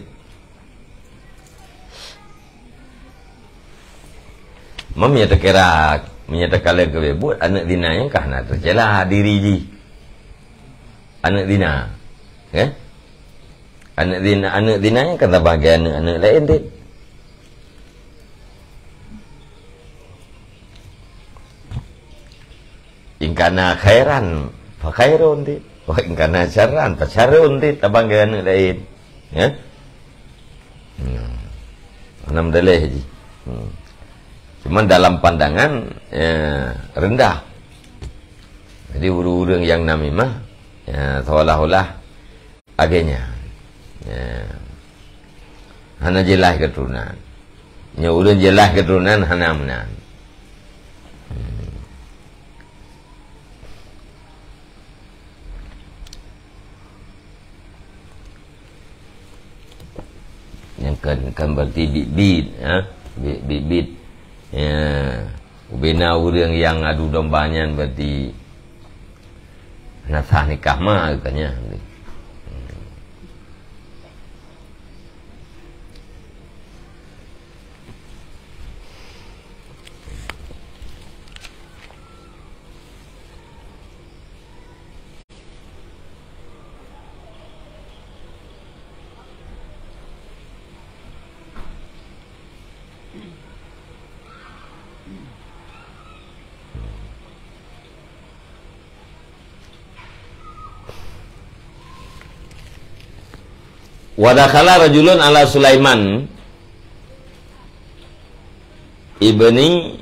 Mami takira, mami takalon keu buet aneuk zina nyang ka hana teucela diri jih. Aneuk zina. Kan? Aneuk zina, aneuk zina nyang ka sabagai aneuk-aneuk laén, Dit. In kana khairan, fa khairun, Dit. Wa in kana syarran, fa syarrun, Dit. Abang keu aneuk laén. Ya? Hmm. Alhamdulillah, Haji. Hmm. Cuman dalam pandangan, ya, rendah. Jadi, ureuëng-ureuëng nyang namimah, ya, seolah-olah agenya. Ya. Hana jelas keturunan. Nyoe ureuëng jelas keturunan hana meunan. Hmm. Nyang kan, kan berarti bit-bit, ha? Bit-bit. Ya. Ubena ureuëng nyang adu domba nyan berarti hana sah nikah ma, katanya. Wa dakhala rajulun ala Sulaiman ibni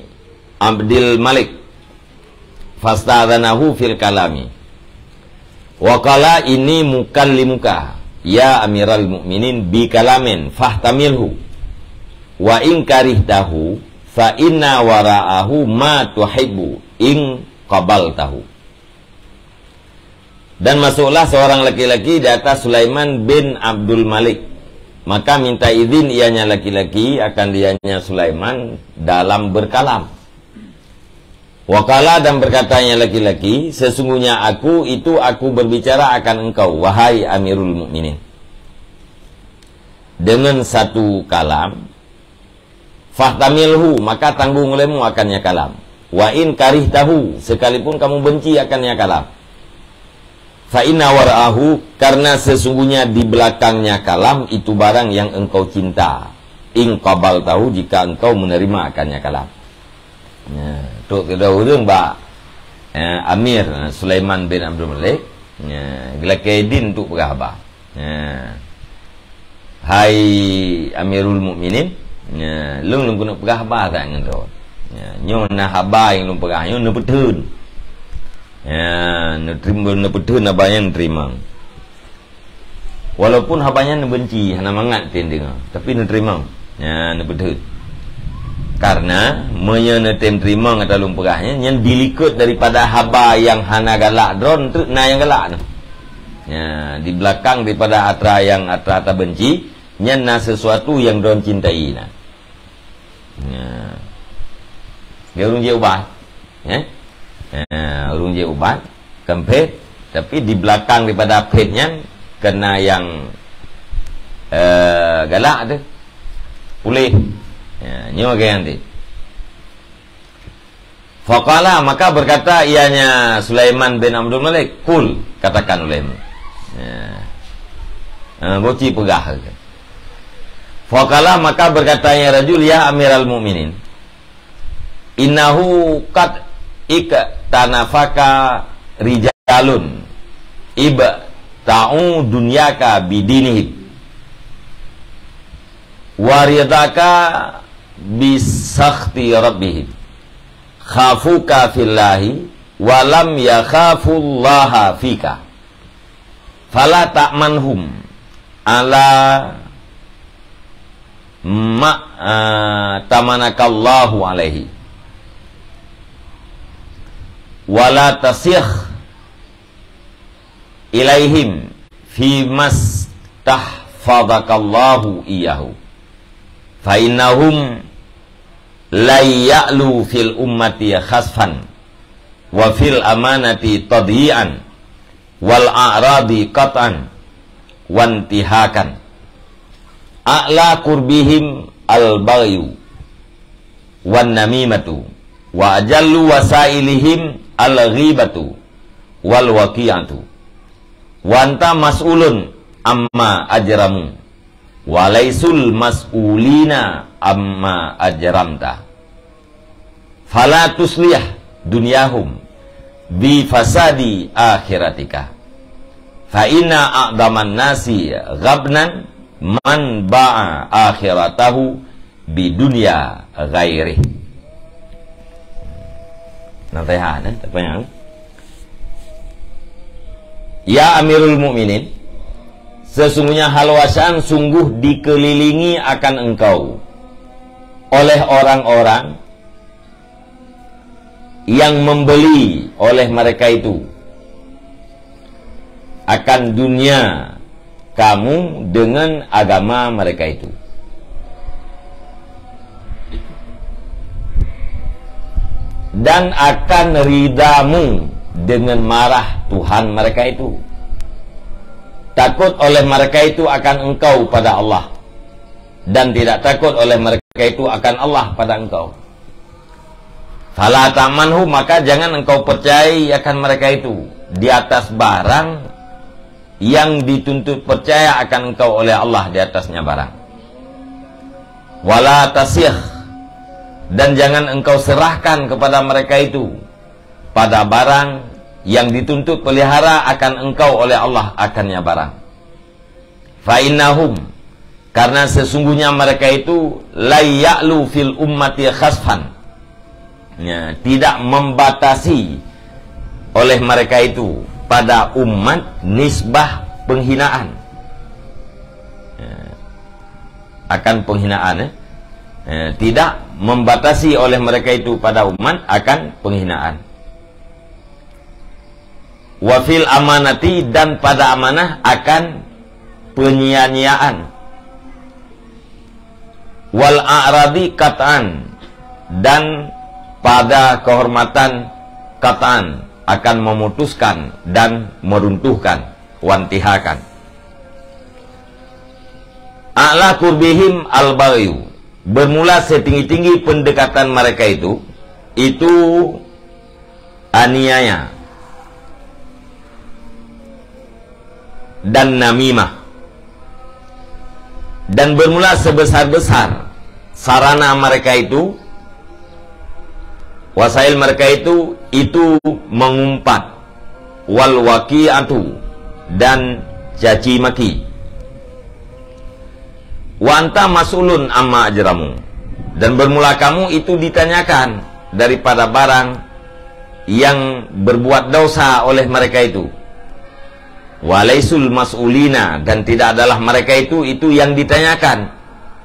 Abdil Malik, fasta'dzanahu fil kalami. Wa qala, "Inni mukallimuka, ya Amiral Mukminin, bi kalamin fahtamilhu. Wa in karihtahu, fa inna wara'ahu ma tuhibbu in qabaltahu." Dan masuklah seorang laki-laki di atas Sulaiman bin Abdul Malik. Maka minta izin ianya laki-laki akan dianya Sulaiman dalam berkalam. Wa qala, dan berkatanya laki-laki, "Sesungguhnya aku itu aku berbicara akan engkau, wahai Amirul Mukminin, dengan satu kalam, fahtamilhu, maka tanggung olehmu akannya kalam. Wa in karihtahu, sekalipun kamu benci akannya kalam. Fa inna wara'ahu, karena sesungguhnya di belakangnya kalam itu barang yang engkau cinta. In qabaltahu, jika engkau menerima akannya kalam." Ya, trok keudroe ureueng bak, eh, Amir Sulaiman bin Abdul Malik, ya, geulakée idin untuk peugah haba. Ya. "Hai Amirul Mukminin, ya, lôn, lôn keuneuk peugah haba that ngon droe. Ya, nyoe na haba nyang lôn peugah nyoe neupeutheun." Ya, neutrim-, neupeutheun haba nyan neuteurimong. Walaupun haba nyan neubenci, hana mangat tem deungoe, tapi neuteurimong. Ya, neupeutheun. Karena meunyoe neutem teurimong ata lôn peugah nyan, nyan dilikot daripada haba nyang hana galak droe, teuk na nyang galak nyoe. Ya, di belakang daripada atra nyang atra tabenci, nyan na sesuatu nyang droe cintai na. Ya. Dia ureueng jiôh ubat. Ya. Ya, ureueng jiôh ubat, kan phét, tapi di belakang daripada phét nyan kena nyang, eh, galak tu. Puléh. Ya, nyoe lagée nyan teuh. Faqala, maka berkata ianya Sulaiman bin Abdul Malik, "Qul, katakan olehmu." Ya. Ha, boci peugah. Faqala, maka berkata ia rajul, "Ya Amiral Mukminin, innahu qad iktanafaka rijalun ibta'u dunyaka bidinihim, wa ridaka bisakhti rabbihim. Khafuka fillahi wa lam yakhafullaha fika. Fala ta'manhum ala ma, ah, tamanakallahu alaihi. Wa la tasih ilaihim fi mastahfadakallahu iyahu. Fa innahum la ya'lu fil ummati khasfan, wa fil amanati tadyi'an, wal a'radi qat'an, wantihakan. A'la qurbihim al-baghyu, wan namimatu, wa ajallu wasailihim al-ghibatu, wal waqi'atu. Wa anta mas'ulun amma ajramu, wa laisul mas'ulina amma ajramta. Fala tuslih dunyahum bi fasadi akhiratika. Fa inna a'daman nasi ghabnan man ba'a akhiratahu bidunya ghairih." Naseuhat, eh, tak payah. Ya Amirul Mukminin, sesungguhnya hal wa sya'an sungguh dikelilingi akan engkau oleh orang-orang yang membeli oleh mereka itu akan dunia kamu dengan agama mereka itu, dan akan ridamu dengan marah Tuhan mereka itu. Takut oleh mereka itu akan engkau pada Allah, dan tidak takut oleh mereka itu akan Allah pada engkau. Fala ta'manhu, maka jangan engkau percayai akan mereka itu di atas barang yang dituntut percaya akan engkau oleh Allah di atasnya barang. Wala tasih, dan jangan engkau serahkan kepada mereka itu pada barang yang dituntut pelihara akan engkau oleh Allah akannya barang. Fa innahum, karena sesungguhnya mereka itu, la ya'lu fil ummati khasfan. Ya, tidak membatasi oleh mereka itu pada umat nisbah penghinaan. Ya, akan penghinaan, ya. Ya, tidak membatasi oleh mereka itu pada umat akan penghinaan. Wa fil amanati, dan pada amanah akan penyia-nyiaan. Wal a'radi qat'an, dan pada kehormatan qat'an akan memutuskan dan meruntuhkan, wantihakan. A'la qurbihim al-baghyu, bermula setinggi-tinggi pendekatan mereka itu, itu aniaya dan namimah. Dan bermula sebesar-besar sarana mereka itu, wasail mereka itu, itu mengumpat, wal waqi'atu, dan caci maki. Wa anta mas'ulun amma ajramu, dan bermula kamu itu ditanyakan daripada barang yang berbuat dosa oleh mereka itu. Wa laisul mas'ulina, dan tidak adalah mereka itu, itu yang ditanyakan,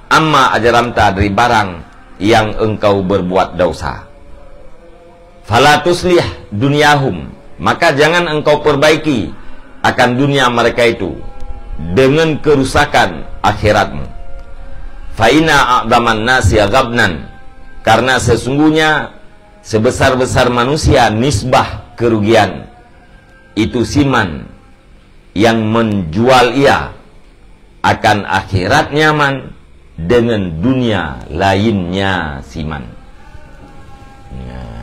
amma ajramta, dari barang yang engkau berbuat dosa. Fala tuslih dunyahum, maka jangan engkau perbaiki akan dunia mereka itu dengan kerusakan akhiratmu. Fa inna a'dhaman nasi ghabnan, karena sesungguhnya sebesar-besar manusia nisbah kerugian itu siman yang menjual ia akan akhirat nyaman dengan dunia lainnya siman. Nah.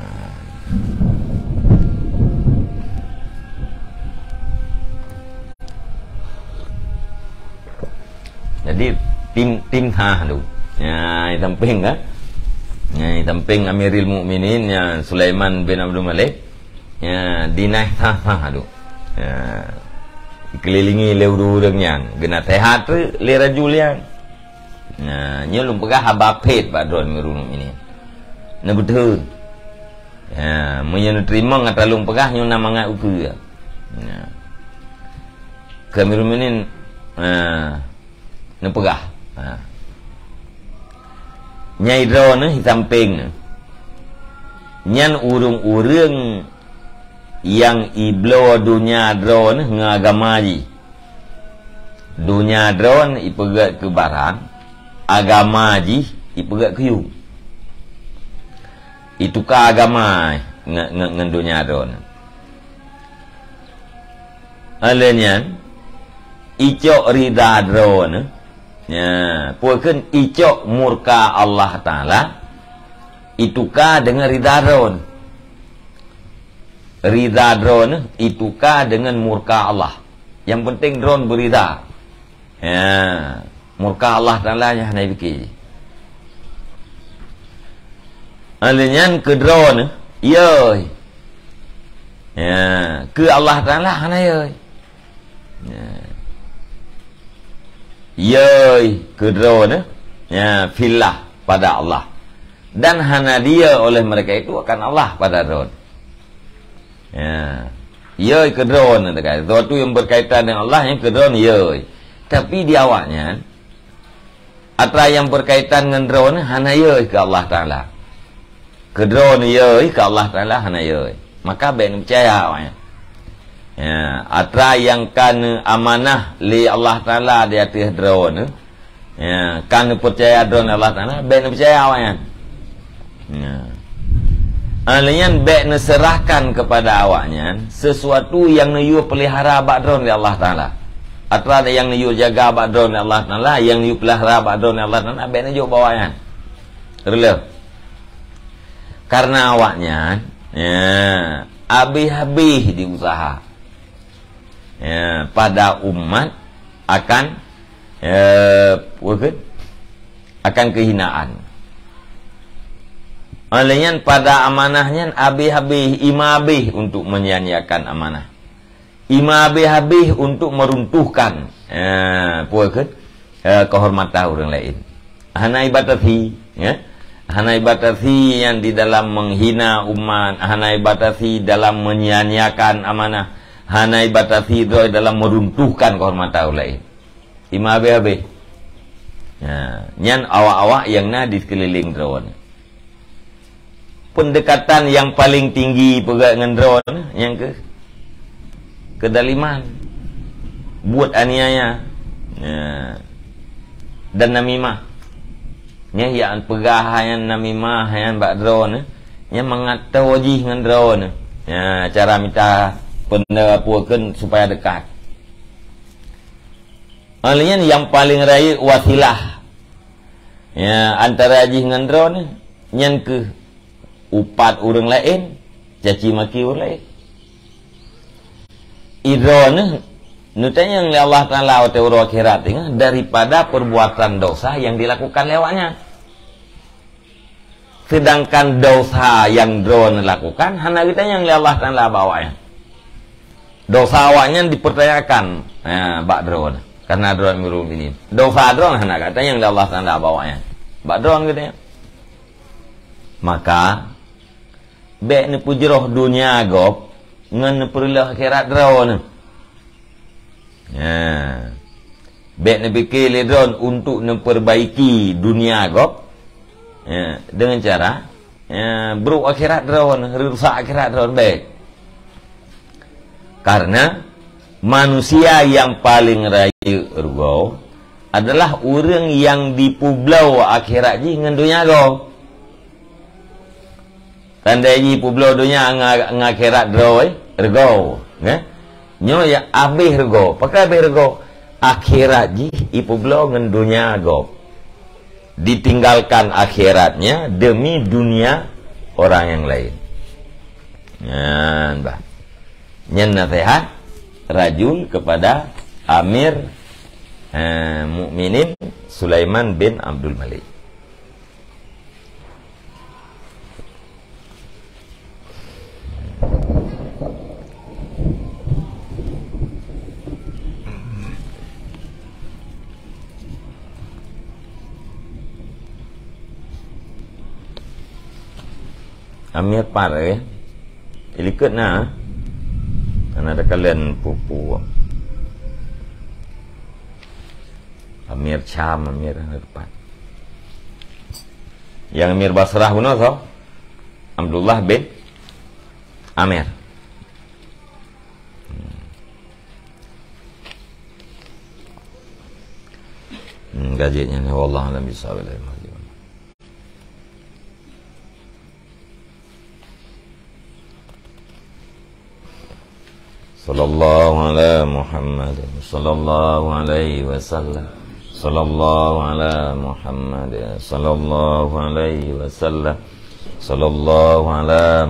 Jadi tim, tim sah tu. Ya, di samping kan? Ya, di samping Amirul Mukminin, ya, Sulaiman bin Abdul Malik. Ya, di naik sah-sah tu. Ya. Dikelilingi lé ureuëng-ureuëng nyan. Geunasehat treuk lé rajul nyan. Ya, nyoe lôn peugah haba phét bak droe Amirul Mukminin. Neubeuteun. Ya, meunyoe neuteurimong ata lôn peugah nyoe na mangat ukeue. Ya. Keu Amirul Mukminin, ya, neupeugah. Ha. Nyai droeneuh di sampéng neuh. Nyan ureuëng-ureuëng nyang ibloe donya droeneuh ngon agama jih. Donya droeneuh ipeugét keu barang, agama jih ipeugét keu yum. Ituka agama ngon, ngon, ngon donya droeneuh. Óh lheueh nyan, icok rida droeneuh, nya, peue kheun icok murka Allah Taala, ituka deungon rida droeneuh. Rida droeneuh ituka deungon murka Allah. Nyang penting droeneuh beurida. Ya, murka Allah Taala nyang hana jipike. Óh lheueh nyan keu droeneuh, yoi. Ya, keu Allah Taala hana yoi. Ya. Yoi keu droeneuh, ya, fillah, pada Allah. Dan hana diyoi oleh mereka itu akan Allah pada droeneuh. Ya. Yoi keu droeneuh teuka. Sesuatu yang berkaitan dengan Allah nyang keu droeneuh yoi. Tapi di awaknyan, atra nyang berkaitan ngon droeneuh hana yoi keu Allah Taala. Keu droeneuh yoi, keu Allah Taala hana yoi. Maka bék neupeucaya awaknyan. Ya, atra nyang ka neuamanah lé Allah Taala di ateueh droeneuh, ya, ka neupeucaya droeneuh Allah Taala, bék neupeucaya awaknyan. Ya. Óh lheueh nyan bék neuseurahkan keupada awaknyan sesuatu nyang neuyue peulihara bak droeneuh lé Allah Taala. Atra nyang neuyue jaga bak droeneuh lé Allah Taala, nyang neuyue peulihara bak droeneuh lé Allah Taala, bék neujok bak awaknyan. Reuloh. Karena awaknyan, ya, habéh-habéh diusaha. Ya, pada umat akan, ya, peue kheun? Akan kehinaan. Óh lheueh nyan pada amanah nyan habéh-habéh, ima habéh untuk menyia-nyiakan amanah. Ima habéh-habéh untuk meruntuhkan, eh, peue kheun? Eh, kehormatan ureuëng laén. Hana ibatasi, ya. Hana ibatasi nyan di dalam menghina umat, hana ibatasi dalam menyia-nyiakan amanah, hana ibatasi droe dalam meruntuhkan kehormatan ureuëng laén. Ima habéh-habéh. Ya, nyan awak-awak nyang na di seukeuliléng droeneuh. Pendekatan nyang paleng tinggi peugah ngon droeneuh, nyang keu, Kedaliman, buet aniaya, ya, dan namimah. Nyan nyang peugah nyan namimah nyan bak droeneuh, nyan mangat toe jih ngon droeneuh. Ya, cara mita peue kheun supaya dekat. Óh lheueh nyan nyang paleng rayeuk wasilah, ya, antara jih ngon droeneuh, nyan keuh upat ureuëng laén, caci maki ureuëng laén. Droeneuh neutanyong lé Allah Taala watée uroe akhirat teungoh daripada perbuatan dosa nyang dilakukan lé awaknyan. Sedangkan dosa nyang droeneuh lakukan hana geutanyong lé Allah Taala bak awaknyan. Dosa awaknyan dipertanyakan, ya, bak droeneuh, karena droeneuh Amirul Mukminin. Dosa droeneuh hana geutanyong lé Allah Taala bak awaknyan. Bak droeneuh geutanyong. Maka bék neupeujroh donya gob ngon neupeureuloh akhirat droeneuh. Ya. Bék neupike lé droeneuh untuk neupeurbaiki donya gob, ya, dengan cara, ya, brok akhirat droeneuh, rusak akhirat droeneuh, bék. Karena manusia nyang paleng rayeuk rugoe adalah ureuëng nyang jipeubloe akhirat jih ngon donya gob. Tandai jih peubloe donya ngon, ngon akhirat droe, rugoe, ya. Nyoe nyang habéh rugoe. Pakon habéh rugoe? Akhirat jih jipeubloe ngon donya gob. Ditinggalkan akhiratnya demi dunia orang yang lain. Nyan bah. Nyan nasihat rajul kepada Amir, eh, Mukminin Sulaiman bin Abdul Malik. Amir pat, eh? Ilikot na. Hana takalon peue-peue. Amir Syam, Amir hana tepat. Nyang Amir Basrah bunoe soe? Abdullah bin Amir. Hmm, gaji nyan, wallahu a'lam bishawab. Sallallahu ala Muhammad, sallallahu alaihi wasallam, sallallahu ala Muhammad, sallallahu alaihi wasallam, sallallahu ala